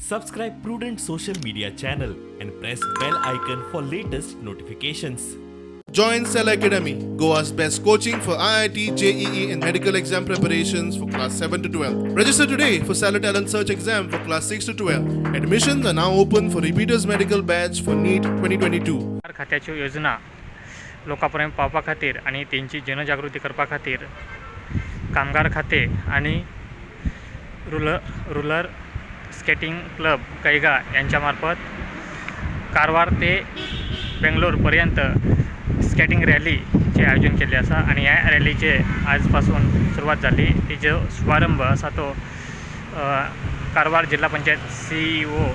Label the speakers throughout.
Speaker 1: Subscribe Prudent Social Media channel and press bell icon for latest notifications.
Speaker 2: Join Cell Academy, Goa's best coaching for IIT, JEE and medical exam preparations for class 7 to 12. Register today for Cellar Talent Search exam for class 6 to 12. Admissions are now open for repeaters medical batch for NEET 2022.
Speaker 3: खात्याच्यो योजना लोकां पर्यंत पावपा खातीर आनी तेंची जनजागृती करपा खातीर कामगार खाते आनी रुरल स्केटिंग क्लब कैगा यांच्या मार्फत कारवार ते बेंगलोर पर्यंत स्केटिंग रॅलीचे आयोजन केल्लें आसा आनी ह्या रॅलीचे आज पासून सुरवात जाली. तेजो शुभारंभ आसा तो कारवार जिल्हा पंचायत CEO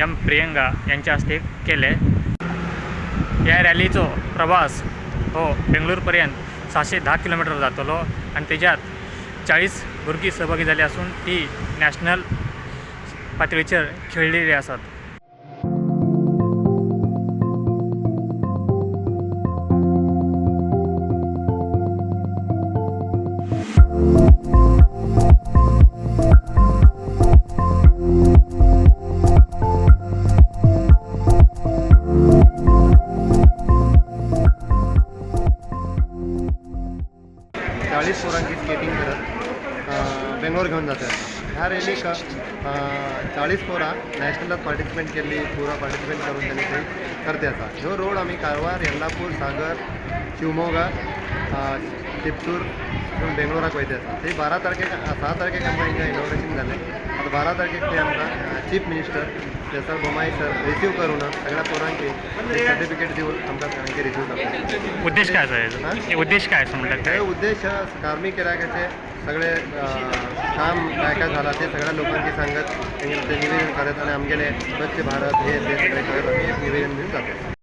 Speaker 3: M Priyanka यांच्या हस्ते केले. ह्या रॅलीचो प्रवास हो बेंगलोर पर्यंत 610 किलोमीटर जातलो आनी तेज्यात 40 भुरगीं सहभागी जाली आसून ती नॅशनल पातळीचेर खेळिल्ली आसात.
Speaker 4: चाळीस पोरांची स्केटिंग करत बेंगलोर घेवन जाता. ह्या रॅलीक 40 पोरां नॅशनलात पार्टिसिपेंट केल्ली, पोरां पार्टिसिपेंट करून तेणी थंय करते आसा. ह्यो रोड आमी कारवार, येल्लापूर, सागर, शिवमोगा, चिपसूर बेंगलोराक वयता आसा. थंय 12 तारखेक 6 तारखेक आमकां हिंगा इनॉग्रेशन जालें. आतां 12 तारखेक ते आमकां chief minister sir Bommai sir receive करून सगळ्या पोरांकी सर्टिफिकेट दिवन आमकां सगळ्यांकी रिसीव करता.
Speaker 3: उद्देश काय आसा हेजो? उद्देश काय आसा म्हणल्यार
Speaker 4: हे उद्देश कार्मीक इलाख्याचे सगळे काम काय काय झाला ते सगळ्या लोकांकी सांगत ते निवेदन करत आणि आमगेले स्वच्छ भारत हे ते सगळे करत आमी एक निवेदन दिवन जाता.